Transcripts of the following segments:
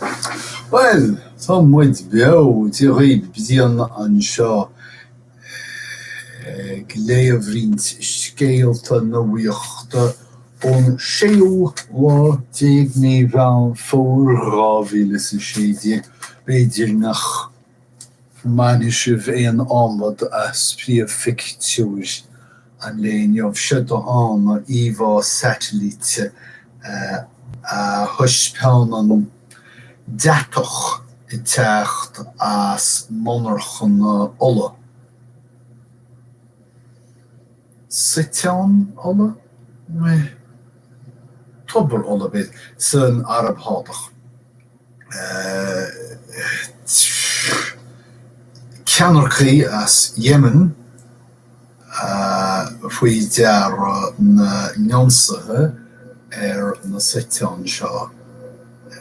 Bhuel, tá muid beo, Dia dhaoibh, Brian anseo ag léamh roinnt scéalta nuachta ón séú lá déag mí Mheán Fómhair 2016. B'fhéidir nach mbainfidh sibh aon ádhmad as príomhphictiúr an lae inniu. Seo ann íomhá satailíte a thaispeánann deatach ag teacht as monarchana ola. Suiteán ola? Tobar ola, b'fhéidir, san Araib Shádach. Ceannaircigh as Yemen faoi deara na n-ionsaithe ar na suiteáin seo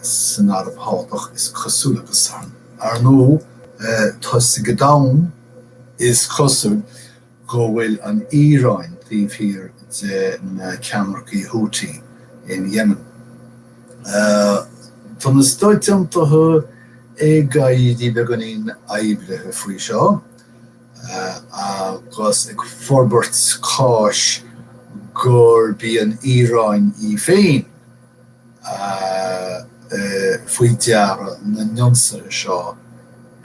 san Araib Shádach is cosúil agus ar ndóigh tá a fhios ag an domhan is cosúil go bhfuil an Iaráin taobh thiar de na ceannaircigh Houthi in Yemen. Tá na Stáit Aontaithe ag éirí beagáinín oibrithe faoi seo agus ag forbairt cáis gurb í an Iaráin í féin faoi deara na n-ionsaithe seo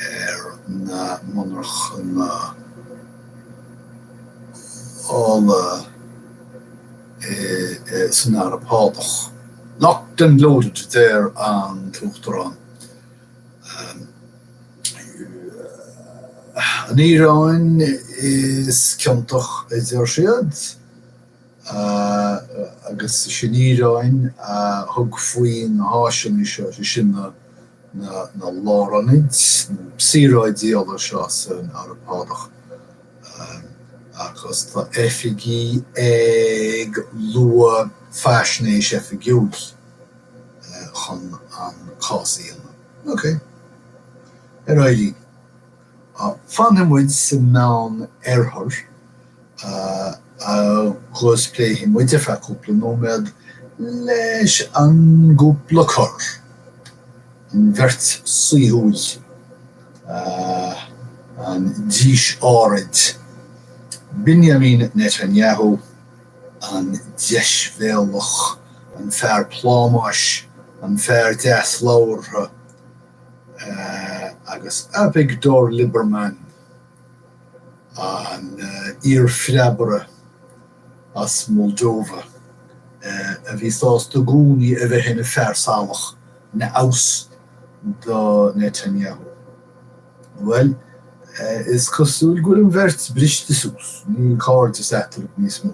ar na monarchana ola san Araib Shádach. Locked and loaded, a deir an tUachtarán. An Iaráin is ciontach, a deir siad. Agus is í an Iaráin a thug faoi na háiseanna seo, sé sin na na lárionaid, na saoráidí ola seo san Araib Shádach. Agus tá oifigigh ag lua faisnéis oifigiúil chun an cás a dhéanamh. Ok. Ar aghaidh linn. Fanfaidh muid sa Meán-Oirthear agus pléifidh muid ar feadh cúpla nóiméad leis an gcúpla cor, an bheirt saoithiúil, an dís áirid, Binyamin Netanyahu, an deisbhéalach, an fear plámáis, an fear deas labhartha, agus Avigdor Liberman, an iar-phreabaire as Moldova a bhí sásta i gcónaí a bheith ina fear salach, ina fheabhas do Netanyahu. Bhuel, is cosúil go bhfuil an bheirt briste suas, níl cairdeas eatarthu níos mó.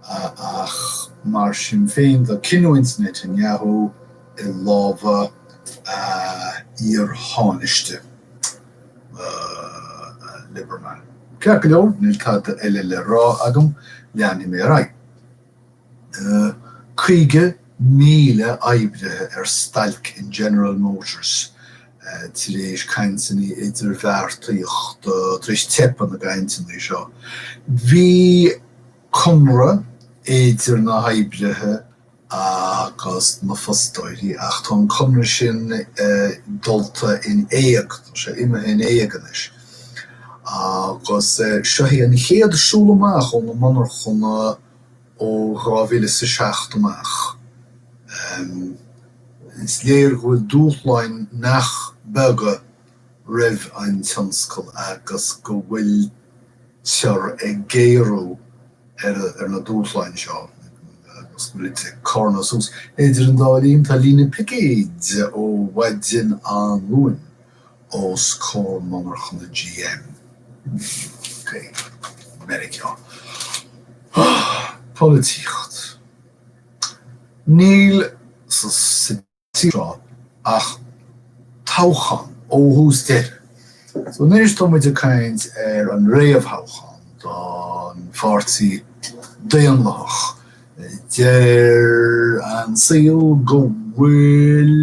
Ach mar sin féin, tá cinniúint Netanyahu i lámha a iar-thánaiste, Liberman. Ceart go leor, níl tada eile le rá agam, leanfaidh mé ar aghaidh. 50,000 oibrithe ar stailc in General Motors tar éis cainteanna idirbheartaíochta, tar éis teipeadh na gcainteanna seo. Bhí conradh idir na hoibrithe agus na fostóirí ach tá an conradh sin dulta in éag, tá sé imithe in éag anois. Agus seo é an chéad siúl amach ó na monarchana ó 2007 amach. Is léir go bhfuil dúshláin nach beaga roimh an tionscal agus go bhfuiltear ag géarú ar na dúshláin seo agus go bhfuilid ag carnadh suas. Idir an dá linn, tá líne picéid ó mhaidin an Luain os comhair monarchana GM i Meiriceá. Polaitíocht. Níl sa tír seo ach toghchán ó thús deireadh. So anois tá muid ag caint ar an réamhthoghchán don Pháirtí Daonlathach. Deir an saol go bhfuil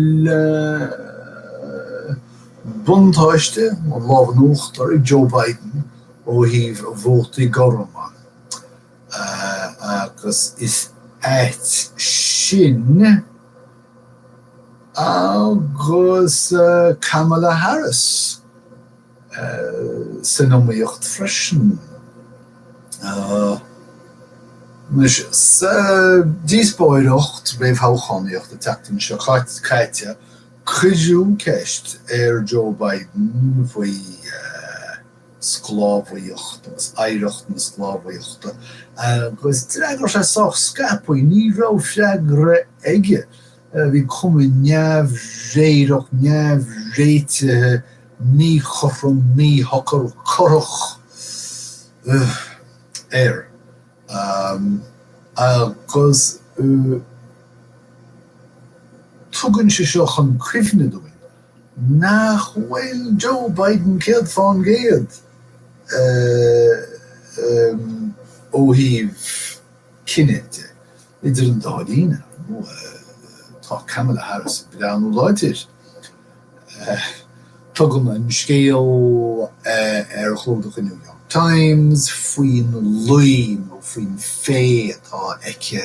buntáiste, an lámh in uachtar ag Joe Biden ó thaobh vótaí gorma agus is ait sin. Agus Kamala Harris san iomaíocht freisin. Anois, sa díospóireacht réamhthoghchánaíochta an tseachtain seo caite, cuireadh ceist ar Joe Biden faoi sclábhaíocht agus oidhreacht na sclábhaíochta agus d'fhreagair sé sách scaipthe, ní raibh freagra aige. Bhí cuma neamhréireach, neamhréitithe, míchothrom, míshocair, corrach air. Agus tugann sé seo chun cuimhne dúinn nach bhfuil Joe Biden 100% ó thaobh cine de. Idir an dá linn, ar ndóigh, tá Kamala Harris ag breathnú láidir. Tugann an scéal ar chlúdach an New York Times faoin luí nó faoin bhfé atá aici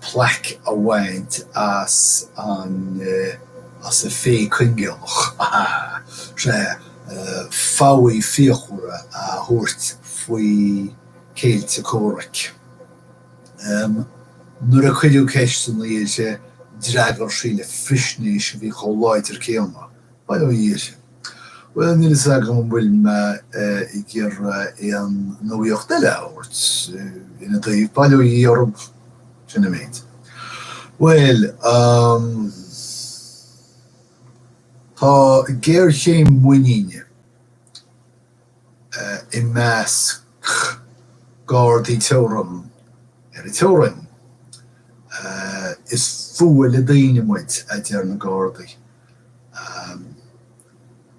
plaic a bhaint as an as a fé coingéalach, sea, foghaí fíochmhara a thabhairt faoi céilte comhraic. Nuair a cuireadh ceisteanna uirthi, d'fhreagair sí le frisnéis a bhí chomh láidir céanna. Bail ó Dhia uirthi. Bhuel, níl fhios agam an bhfuil mé ag iarraidh aon nuaíocht eile a thabhairt ina dtaobh. Bail ó Dhia orthu, sin an méid. Bhuel, tá géarchéim muiníne i measc gardaí teorann ar an teorainn. Is fuath le daoine muid, a deir na gardaí.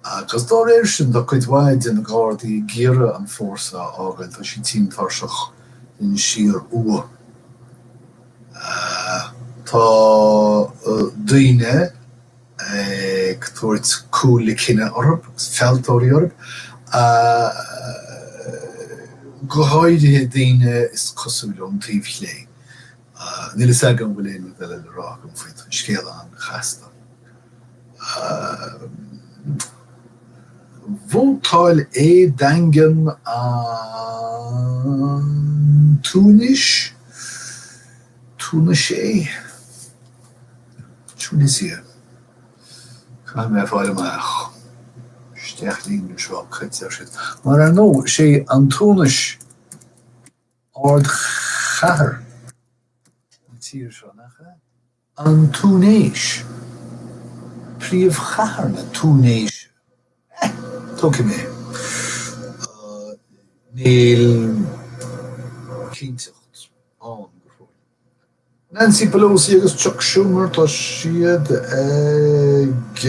Agus dá réir sin, tá cuid mhaith de na Gardaí ag iarraidh an fórsa a fhágáil, tá siad tinn tuirseach den síorfhuath. Tá daoine ag tabhairt cúl le cine orthu, agus fealltóirí orthu, go háirithe daoine is cosúil ón taobh chlé. Níl fhios agam an bhfuil aon rud eile le rá agam faoi, tá an scéal an-chasta. Vótáil éadaingean an Túinis, Tunisie, Tunisia, caithfidh mé a fháil amach, isteach linn anseo, cad a deir siad, mar ar ndóigh, is é an Túinis ardchathair na tíre seo, nach ea? An Túinéis, príomhchathair na Túinéise. Eh, tógfaidh mé é. Níl cinnteacht ann go fóill. Nancy Pelosi agus Chuck Schumer, tá siad ag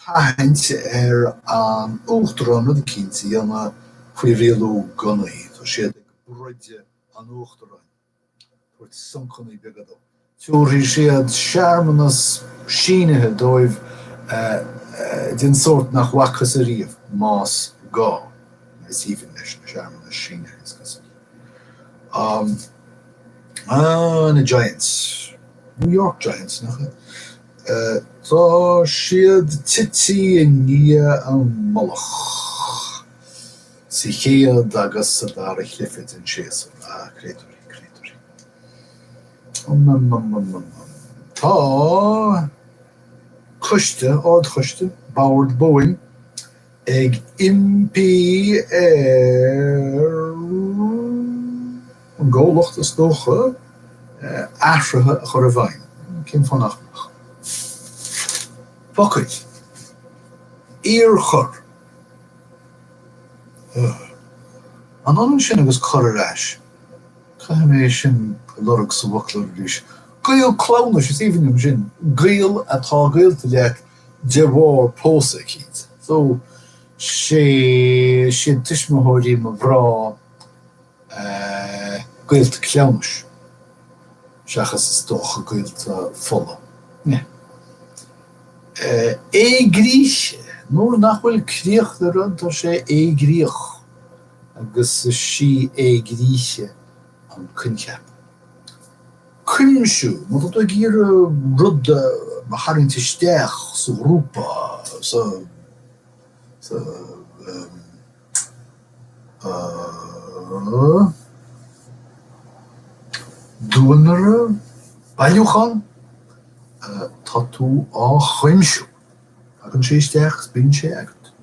tathaint ar an Uachtarán rud eicínt a dhéanamh faoi rialú gunnaí. Tá siad ag broideadh an Uachtaráin. tabhairt soncanna beaga dó. Tabharfaidh siad searmanas sínithe dóibh den sórt nach bhfacthas ariamh, más gá. Is aoibhinn leis na searmanais sínithe, is cosúil. Ah, na Giants. New York Giants, nach ea? Tá siad tite i ndiaidh a mullach. Sa chéad agus sa dara chluiche den séasúr. Ah, créatúirí, créatúirí. Ummmmmmm. Tá coiste, ardchoiste, Bord Boeing ag impí ar an gcomhlacht, is dócha, athruithe a chur i bhfeidhm. Cén fáth nach mbeadh? Focail. Iarchur. An ionann sin agus cur ar ais? Caithfidh mé é sin a lorg sa bhfoclóir arís. Gaol cleamhnais, is aoibhinn liom sin. Gaol atá gaolta leat de bharr pósadh eicínt. So, sé siad tuismitheoirí mo mhná gaolta cleamhnais seachas is dócha gaolta fola. Yeah. Éigríche, nuair nach bhfuil críoch le rud tá sé éigríoch agus is í éigríche an coincheap. Cuimsiú, má tá tú ag iarraidh rud a tharraingt isteach sa ghrúpa, sa, sa, duanaire, bailiúchán, tá tú á chuimsiú. Tagann sé isteach is bíonn sé agat.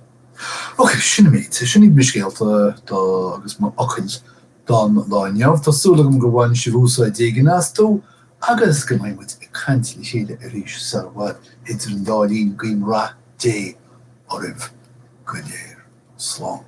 Ok, sin an méid. Sin iad mo scéalta do agus mo fhocail don lá inniu. Tá súil agam gur bhain sibh úsáid éigin astu agus go mbeidh muid ag caint le chéile arís sar i bhfad. Idir an dá linn, guím rath Dé oraibh go léir. Slán.